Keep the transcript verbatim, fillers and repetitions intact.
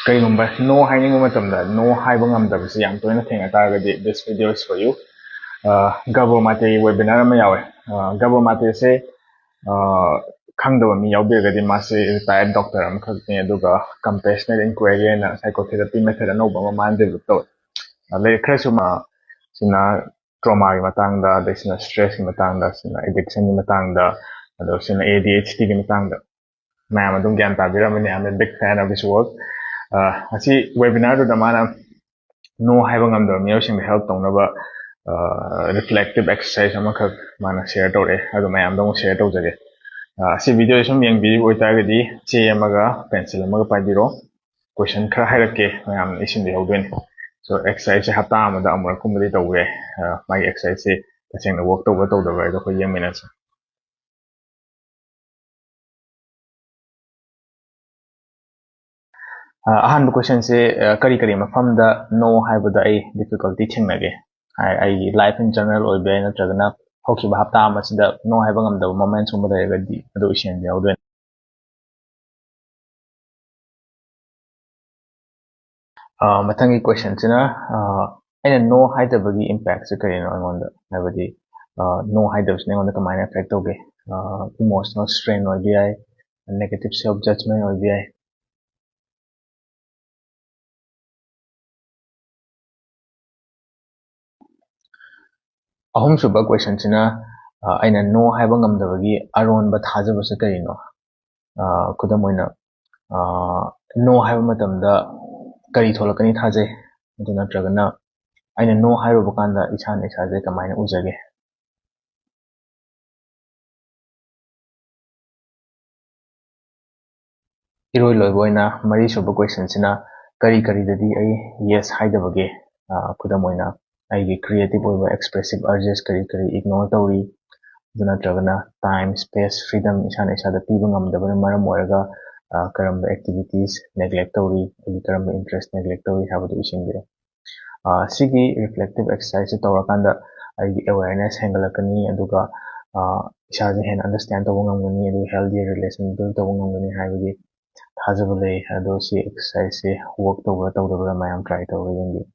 ꯀꯩꯒꯨꯝꯕ no ꯍꯥꯏꯅꯤꯡꯕ ꯃꯇꯝꯗ no ꯍꯥꯏꯕ ꯉꯝꯗꯕꯁꯤ ꯌꯥꯝ ꯇꯣꯏꯅ ꯊꯦꯡꯅ ꯇꯥꯔꯒꯗꯤ, this video is for you. ꯒꯕꯣ ꯃꯥꯇꯦꯒꯤ webinar ꯑꯃ ꯌꯥꯎꯋꯦ꯫ ꯒꯕꯣ ꯃꯥꯇꯦꯁꯦ ꯈꯪꯗꯕ ꯃꯤ ꯌꯥꯎꯕꯤꯔꯒꯗꯤ, ꯃꯥꯁꯦ retired doctor ꯑꯃꯈꯛꯅꯤ, ꯑꯗꯨꯒ compassionate inquiry ꯍꯥꯏꯅ psychotherapy method ꯑꯅꯧꯕ ꯑꯃ ꯃꯥꯅ develop ꯇꯧꯋꯦ꯫ ꯂꯥꯏꯔꯤꯛ ꯈꯔꯁꯨ ꯃꯥ ꯁꯤꯅ trauma ꯒꯤ ꯃꯇꯥꯡꯗ, ꯑꯗꯩ ꯁꯤꯅ stress ꯀꯤ ꯃꯇꯥꯡꯗ, ꯁꯤꯅ addiction ꯒꯤ ꯃꯇꯥꯡꯗ, ꯑꯗꯣ ꯁꯤꯅ A D H D ꯒꯤ ꯃꯇꯥꯡꯗ ꯃꯌꯥꯝ ꯑꯗꯨꯝ ꯒ꯭ꯌꯥꯟ ꯇꯥꯕꯤꯔꯝꯃꯅꯤ꯫ I'm a big fan of his work. ꯑꯁꯤ webinar ꯗꯨꯗ ꯃꯥꯅ no ꯍꯥꯏꯕ ꯉꯝꯗꯕ ꯃꯤꯑꯣꯏꯁꯤꯡꯗ help ꯇꯧꯅꯕ reflective exercise ꯑꯃꯈꯛ ꯃꯥꯅ share ꯇꯧꯔꯛꯑꯦ, ꯑꯗꯨ ꯃꯌꯥꯝꯗ ꯑꯃꯨꯛ share ꯇꯧꯖꯒꯦ꯫ ꯑꯁꯤ video ꯁꯨꯝ ꯌꯦꯡꯕꯤꯔꯤꯕ ꯑꯣꯏꯇꯥꯔꯒꯗꯤ, ꯆꯦ ꯑꯃꯒ pencil ꯑꯃꯒ ꯄꯥꯏꯕꯤꯔꯣ꯫ Question ꯈꯔ ꯍꯥꯏꯔꯛꯀꯦ, ꯃꯌꯥꯝꯅ ꯏꯁꯤꯟꯕꯤꯍꯧꯗꯣꯏꯅꯤ꯫ So, exercise ꯁꯦ ꯍꯞꯇꯥ ꯑꯃꯗ ꯑꯃꯨꯔꯛꯀꯨꯝꯕꯗꯤ ꯇꯧꯕ ꯌꯥꯏ꯫ ꯃꯥꯒꯤ exercise ꯁꯦ ꯇꯁꯦꯡꯅ work ꯇꯧꯕ꯭ꯔꯥ ꯇꯧꯗꯕ꯭ꯔꯥ ꯍꯥꯏꯗꯣ ꯑꯩꯈꯣꯏ ꯌꯦꯡꯃꯤꯟꯅꯁꯦ꯫ ꯑꯍꯥꯟꯕ question ꯁꯦ, ꯀꯔꯤ ꯀꯔꯤ ꯃꯐꯝꯗ no ꯍꯥꯏꯕꯗ ꯑꯩ difficulty ꯊꯦꯡꯅꯒꯦ? ꯑꯩꯒꯤ life in general ꯑꯣꯏꯕ ꯌꯥꯏ, ꯅꯠꯇ꯭ꯔꯒꯅ ꯍꯧꯈꯤꯕ ꯍꯞꯇꯥ ꯑꯃꯁꯤꯗ no ꯍꯥꯏꯕ ꯉꯝꯗꯕ moments ꯀꯨꯝꯕ ꯂꯩꯔꯒꯗꯤ ꯑꯗꯨ ꯏꯁꯤꯟꯕꯤꯍꯧꯗꯣꯏꯅꯤ꯫ ꯃꯊꯪꯒꯤ question ꯁꯤꯅ, ꯑꯩꯅ no ꯍꯥꯏꯗꯕꯒꯤ impact ꯁꯦ ꯀꯔꯤꯅꯣ ꯑꯩꯉꯣꯟꯗ? ꯍꯥꯏꯕꯗꯤ, no ꯍꯥꯏꯗꯕꯁꯤꯅ ꯑꯩꯉꯣꯟꯗ ꯀꯃꯥꯏꯅ affect ꯇꯧꯒꯦ? Emotional strain ꯑꯣꯏꯕ ꯌꯥꯏ, negative self judgment ꯑꯣꯏꯕ ꯌꯥꯏ꯫ ꯑꯍꯨꯝꯁꯨꯕ question ꯁꯤꯅ, ꯑꯩꯅ no ꯍꯥꯏꯕ ꯉꯝꯗꯕꯒꯤ ꯑꯔꯣꯟꯕ ꯊꯥꯖꯕꯁꯦ ꯀꯔꯤꯅꯣ? ꯈꯨꯗꯝ ꯑꯣꯏꯅ, no ꯍꯥꯏꯕ ꯃꯇꯝꯗ ꯀꯔꯤ ꯊꯣꯛꯂꯛꯀꯅꯤ ꯊꯥꯖꯩ, ꯑꯗꯨ ꯅꯠꯇ꯭ꯔꯒꯅ ꯑꯩꯅ no ꯍꯥꯏꯔꯨꯕ ꯀꯥꯟꯗ ꯏꯁꯥꯅ ꯏꯁꯥꯁꯦ ꯀꯃꯥꯏꯅ ꯎꯖꯒꯦ? ꯏꯔꯣꯏ ꯂꯣꯏꯕ ꯑꯣꯏꯅ ꯃꯔꯤꯁꯨꯕ question ꯁꯤꯅ, ꯀꯔꯤ ꯀꯔꯤꯗꯗꯤ ꯑꯩ yes ꯍꯥꯏꯗꯕꯒꯦ? ꯈꯨꯗꯝ ꯑꯣꯏꯅ, ꯑꯩꯒꯤ creative ꯑꯣꯏꯕ expressive urges ꯀꯔꯤ ꯀꯔꯤ ignore ꯇꯧꯔꯤ, ꯑꯗꯨ ꯅꯠꯇ꯭ꯔꯒꯅ time, space, freedom ꯏꯁꯥꯅ ꯏꯁꯥꯗ ꯄꯤꯕ ꯉꯝꯗꯕꯅ ꯃꯔꯝ ꯑꯣꯏꯔꯒ ꯀꯔꯝꯕ activities neglect ꯇꯧꯔꯤ, ꯑꯩꯒꯤ ꯀꯔꯝꯕ interest neglect ꯇꯧꯔꯤ ꯍꯥꯏꯕꯗꯨ ꯏꯁꯤꯟꯕꯤꯔꯣ꯫ ꯁꯤꯒꯤ reflective exercise ꯁꯤ ꯇꯧꯔꯀꯥꯟꯗ ꯑꯩꯒꯤ awareness ꯍꯦꯟꯒꯠꯂꯛꯀꯅꯤ, ꯑꯗꯨꯒ ꯏꯁꯥꯁꯦ ꯍꯦꯟꯅ understand ꯇꯧꯕ ꯉꯝꯒꯅꯤ, ꯑꯗꯨꯒ healthy relation build ꯇꯧꯕ ꯉꯝꯒꯅꯤ ꯍꯥꯏꯕꯒꯤ ꯊꯥꯖꯕ ꯂꯩ꯫ ꯑꯗꯣ ꯁꯤ ꯑꯦꯛꯁꯔꯁꯥꯏꯖꯁꯦ ꯋꯥꯔꯛ ꯇꯧꯕ꯭ꯔꯥ ꯇꯧꯗꯕ꯭ꯔꯥ ꯃꯌꯥꯝ ꯇ꯭ꯔꯥꯏ ꯇꯧꯔꯒ ꯌꯦꯡꯕꯤꯌꯨ꯫